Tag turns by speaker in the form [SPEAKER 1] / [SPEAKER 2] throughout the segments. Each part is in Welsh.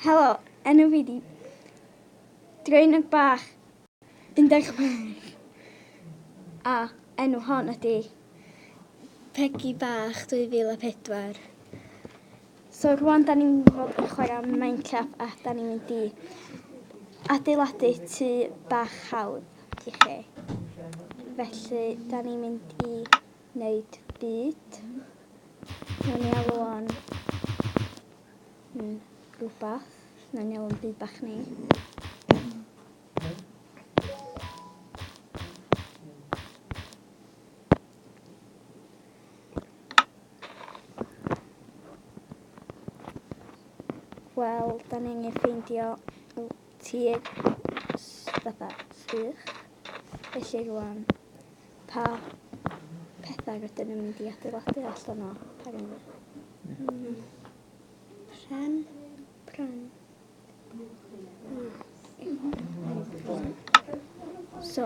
[SPEAKER 1] Helo, enw fi di Draenog Bach 16 a enw hon ydi
[SPEAKER 2] Pegi Bach 2004.
[SPEAKER 1] So rwan da ni'n mynd i fod yn chwarae Minecraft a da ni'n mynd i adeiladu tŷ bach hawdd i chi. Felly da ni'n mynd i wneud byd. Nawn ni alw o'n rhywbeth. Nawn ni alw o'n byd bach ni. Wel, da ni angen ffeindio tir fatha sych. Felly rwan, pa pethau rydyn ni'n mynd i adeiladu allan o, apparently?
[SPEAKER 2] Pren.
[SPEAKER 1] Pren. So,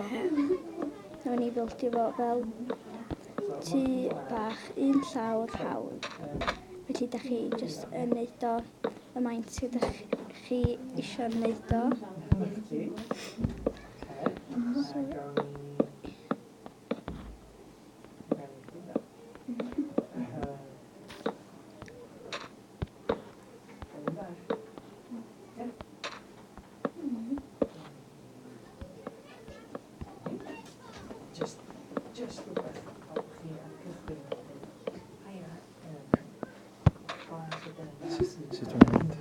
[SPEAKER 1] nawn ni bildio fo fel tŷ bach un llawr hawdd. Felly da chi jyst yn neud o y maint sydd ydych chi eisiau neud o. So,
[SPEAKER 3] Sut mae'n mynd?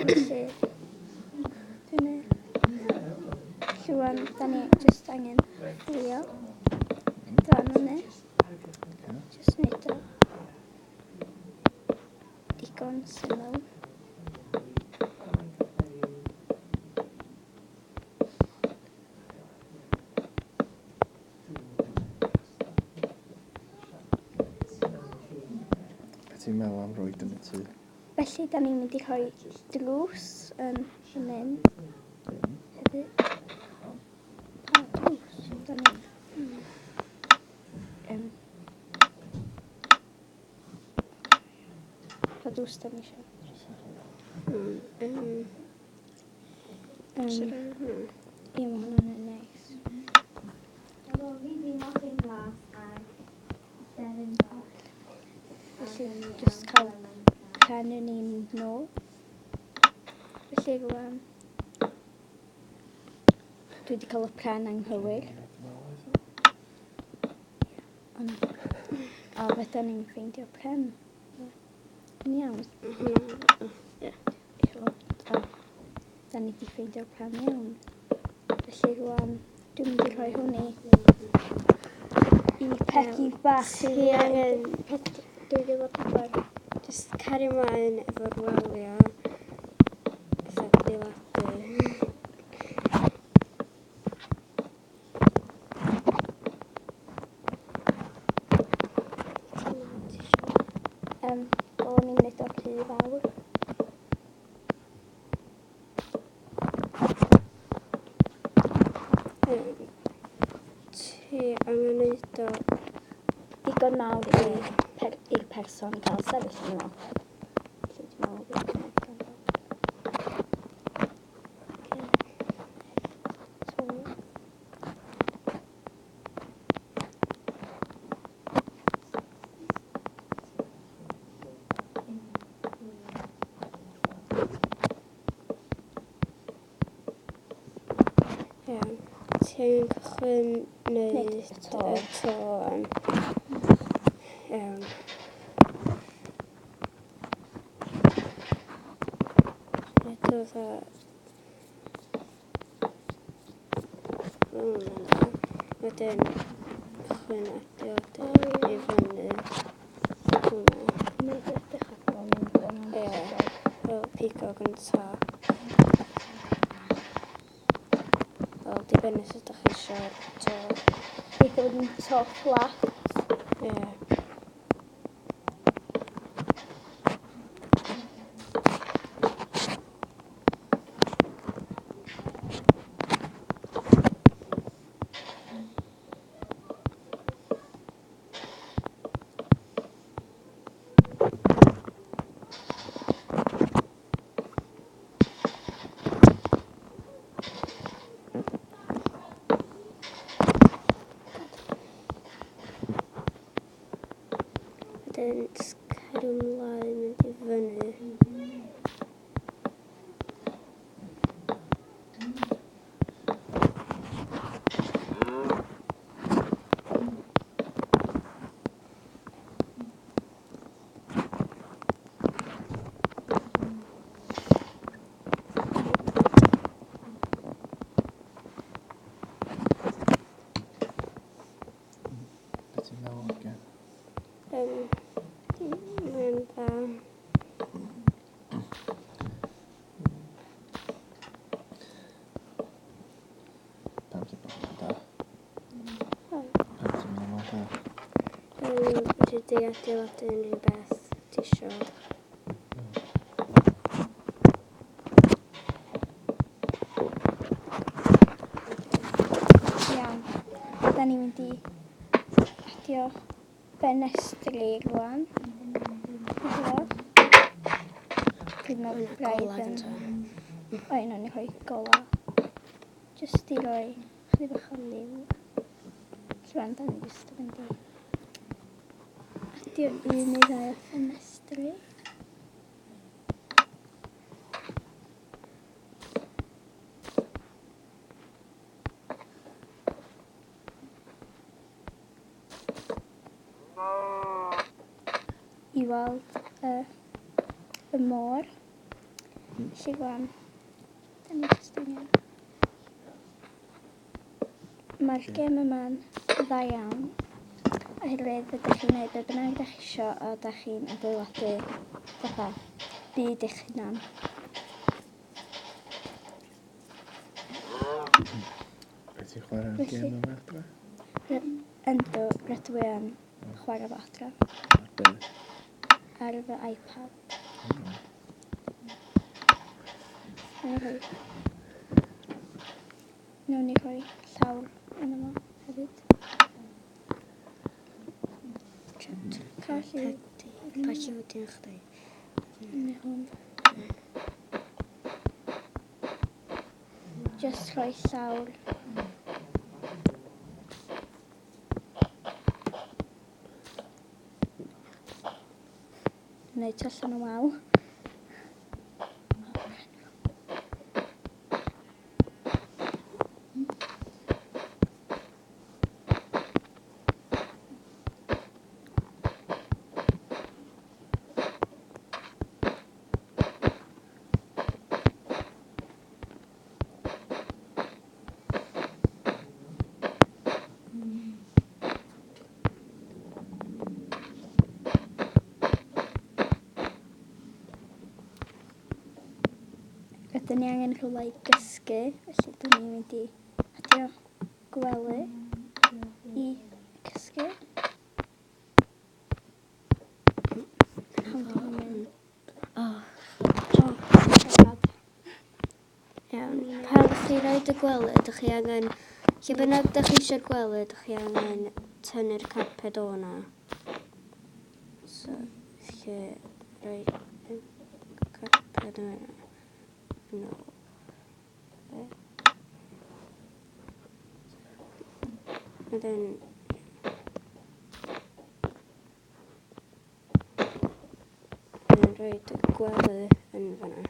[SPEAKER 1] Felly, dyna. Felly wan, da ni jyst angen fflio dan hynny. Jyst neud o digon syml.
[SPEAKER 3] Be ti'n meddwl am roid yn y tŷ?
[SPEAKER 1] Felly, da ni'n mynd i rhoi drws yn fan hyn hefyd. Pa drws? Da ni'n... Pa drws da ni eisiau? Ie, mae hwnna'n un neis. Felly, jyst cael pren yn un nôl. Felly, rwan, dwi wedi cael y pren anghywir. Ond, o, fedra ni'n ffeindio pren. Yn iawn.
[SPEAKER 2] Ie.
[SPEAKER 1] O, da ni wedi ffeindio'r pren iawn. Felly rwan, dwi'n mynd i rhoi hwn i Pegi bach.
[SPEAKER 2] Ti angen
[SPEAKER 1] 2004.
[SPEAKER 2] Just cario ymlaen efo'r waliau. Fatha adeiladu.
[SPEAKER 1] Dylen ni'n neud o'r rhy fawr.
[SPEAKER 2] Ti angen neud o
[SPEAKER 1] digon mawr i'r person gael sefyll yno. Felly dwi'n meddwl bod hwnna'n digon mawr. Ocê. So,
[SPEAKER 2] Iawn. Ti angen cychwyn
[SPEAKER 1] Neud
[SPEAKER 2] neud
[SPEAKER 1] y to.
[SPEAKER 2] y to wan. Iawn. Neud o fatha fel yna. Wedyn cychwyn adeiladu i fyny. Hwnna.
[SPEAKER 1] Neud y dechrau fel mynd yn
[SPEAKER 2] Ie. Fel pigog yn top. Wel, dibynnu sut ydych chi eisiau'r to.
[SPEAKER 1] Gobeithio bod yn to fflat.
[SPEAKER 2] Ie. Di adeiladu unrhyw beth ti isio.
[SPEAKER 1] Iawn. Da ni'n mynd i adio ffenestri rwan. Dwi'n meddwl braidd yn... O, un o'n i rhoi gola. Jyst i roi chydig bach o liw. Rwan, da ni jyst yn mynd i adio un neu ddau o ffenestri. I weld y, y môr. Felly rwan, da ni jyst angen... Mae'r gêm yma'n dda iawn, oherwydd ydych chi'n gwneud be bynnag ydych chi isio a ydych chi'n adeiladu fatha byd eich hunan.
[SPEAKER 3] Wyt ti'n chwarae'r gêm yma adre?
[SPEAKER 1] Yndw, rydw i yn chwarae fo adre.
[SPEAKER 3] Ar be?
[SPEAKER 1] Ar fy iPad. Nawn ni rhoi llawr yn yma hefyd. Pa lliw?
[SPEAKER 2] Pa lliw di'n chdi?
[SPEAKER 1] Neu hwn. Just rhoi llawr. Neu twll yn y wal. Rydyn ni angen rhywle i gysgu, felly dyn ni'n mynd i adio gwely i cysgu. Pam ti'n mynd?
[SPEAKER 2] O.
[SPEAKER 1] O, siarad.
[SPEAKER 2] Iawn. Pan ydych chi roed y gwely, ydych chi angen... Lle bynnag ydych chi eisiau'r gwely, ydych chi angen tynnu'r carped o na. So, lle rhoi y carped yna. Yn ôl. Be? Wedyn... Dwi'n rhoi y gwely yn fanna.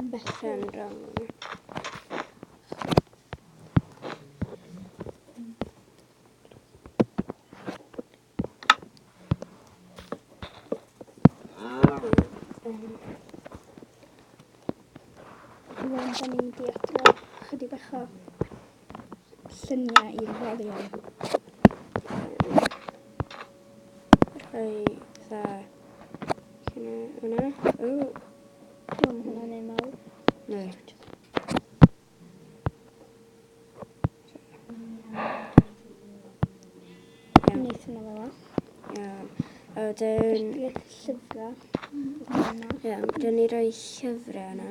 [SPEAKER 2] Bethan rong.
[SPEAKER 1] Rwan, da ni'n mynd i adio chydig bach o lluniau i'r waliau.
[SPEAKER 2] Rhoi dda hwnna. O,
[SPEAKER 1] Dwi'n hwnna'n un mawr.
[SPEAKER 2] Na. Iawn.
[SPEAKER 1] Neith hwnna fel 'a.
[SPEAKER 2] Iawn. A wedyn...
[SPEAKER 1] Fedrith llyfrau. Hwnna.
[SPEAKER 2] Iawn, dyn ni roi llyfrau yna.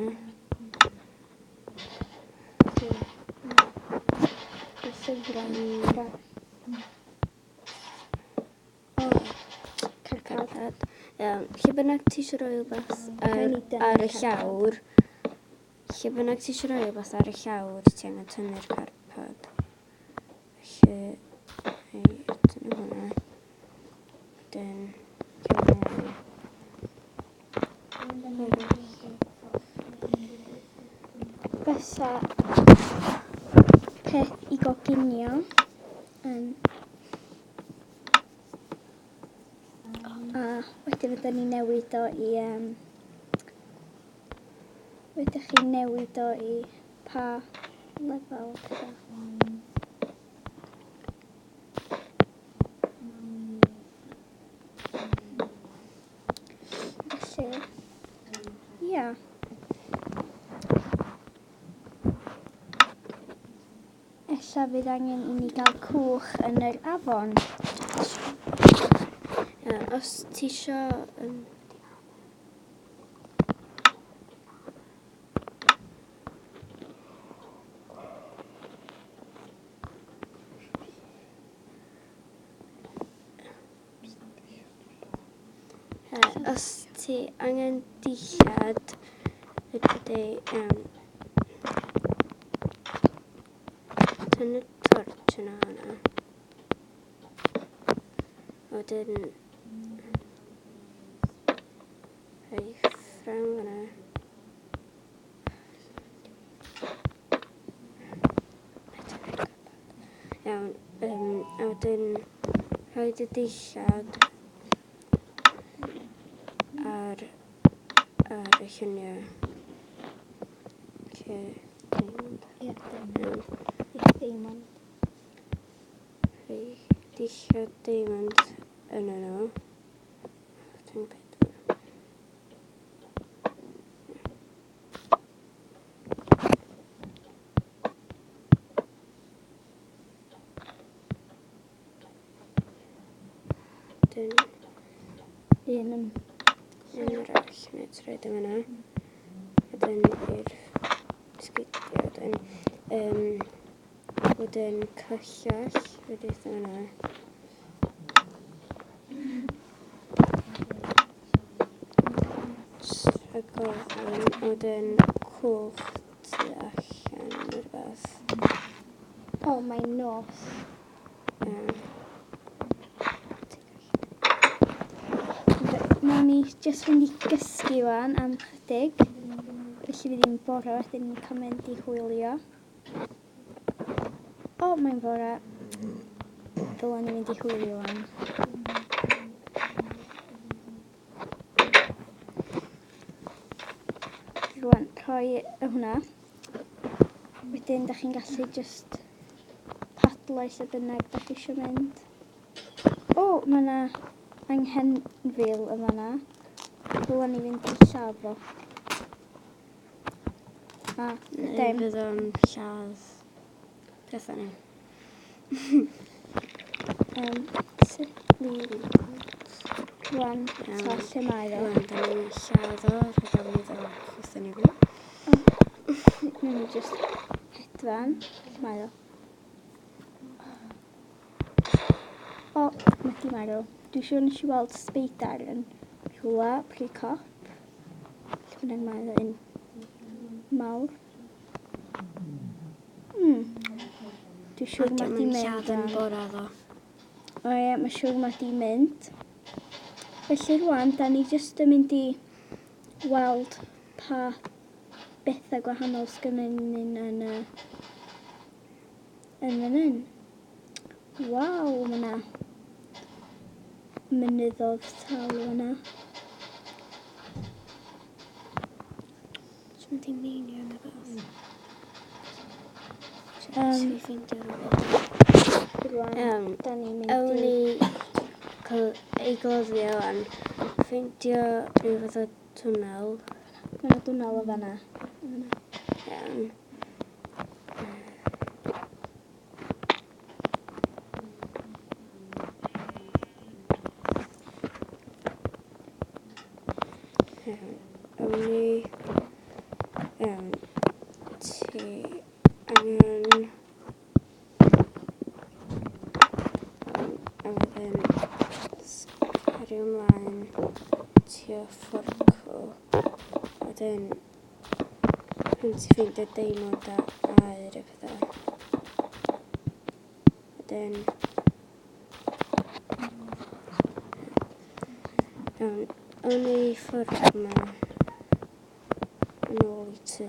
[SPEAKER 1] Y llyfrau yn
[SPEAKER 2] O,
[SPEAKER 1] carpad.
[SPEAKER 2] Carpad. Iawn, lle bynnag ti eisiau rhoi rhywbeth ar,
[SPEAKER 1] Rhaid ni dynnu
[SPEAKER 2] ar y
[SPEAKER 1] carpad.
[SPEAKER 2] llawr, lle bynnag ti eisiau rhoi rhywbeth ar y llawr, ti angen tynnu'r carpad. Felly, ei, tynnu hwnna. Wedyn, tynnu hwnna.
[SPEAKER 1] Fysa peth i goginio yn a wedyn fydden ni newid o i wedyn chi newid o i pa lefel pethau. Felly, ia. Ella Ella fydd angen i ni gael cwch yn yr afon.
[SPEAKER 2] Ia, os ti isio... Os ti angen dillad, fedri di tynnu'r torch yna hwnna. Wedyn rhoi ffrâm fyna. Iawn, a wedyn rhoi dy dillad ar y lluniau. Lle diamond.
[SPEAKER 1] Ie,
[SPEAKER 2] diamond.
[SPEAKER 1] Ie, diamond.
[SPEAKER 2] Rhoi dillad diamond yn nhw. Dwi'n pedwar. Dyn.
[SPEAKER 1] Un yn...
[SPEAKER 2] Un arall, neu rhaid yma yna. Wedyn i'r sgidiau, wedyn. Wedyn cyllell, wedi eitha yna. Rhag wedyn cwch tu allan neu rhywbeth.
[SPEAKER 1] O, mae'n nos. Nawn ni jyst fynd i gysgu wan am chydig. Felly fydd hi'n bore wedyn ni'n cael mynd i hwylio. O, mae'n bore. Dylen ni fynd i hwylio wan. Rwan, rhoi y hwnna. Wedyn, da chi'n gallu just padlo i lle bynnag da chi eisiau mynd. O, mae yna anghenfil yn fanna. Dylen ni fynd i lladd fo. A,
[SPEAKER 2] Neu
[SPEAKER 1] dim.
[SPEAKER 2] fydd o'n lladd pethau ni.
[SPEAKER 1] Sut ni... Rwan, ta lle mae o?
[SPEAKER 2] Rwan, da ni'n lladd o, rhaid ofyn iddo chwythu ni fyny.
[SPEAKER 1] Nawn ni just hedfan. Lle mae o? O, mae di marw. Dwi'n siŵr nes i weld speidar yn rhywle pri cop. Lle bynnag mae o un mawr. Dwi'n siŵr mae di mynd.
[SPEAKER 2] Lladd yn bora ddo.
[SPEAKER 1] O ie, mae'n siŵr mae di mynd. Felly rwan, da ni jyst yn mynd i weld pa bethau gwahanol sgynnon ni yn y yn fan hyn. Waw, mae yna mynyddodd tal yna.
[SPEAKER 2] Dwi'n mynd i meinio neu beth. Ti'n ffeindio rhywbeth?
[SPEAKER 1] Rwan, da ni'n mynd
[SPEAKER 2] Awn
[SPEAKER 1] i...
[SPEAKER 2] ni ei gloddio wan. Ffeindio rhyw fath o twnnel.
[SPEAKER 1] Mae yna dwnnel o fanna.
[SPEAKER 2] Iawn. Iawn. Awn ni... Iawn. Ti angen... A wedyn cario ymlaen tua fforcw. Wedyn pan ti ffeindio diamond a aur a pethau. Wedyn iawn, awn ni ffwrdd yma yn ôl i tŷ.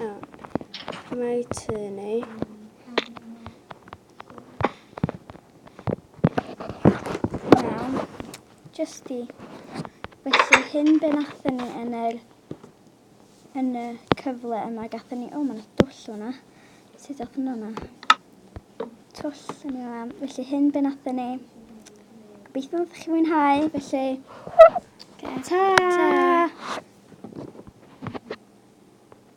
[SPEAKER 2] Iawn, mae tŷ ni.
[SPEAKER 1] Iawn, just i. Felly hyn be nathon ni yn y cyfle yma gathon ni, o, mae yna dwll hwnna. Sut dath hwnna yna? Twll yn yna. Felly hyn be nathon ni. Gobeithio wnaethoch chi fwynhau, felly
[SPEAKER 2] Oce.
[SPEAKER 1] Ta! Ta!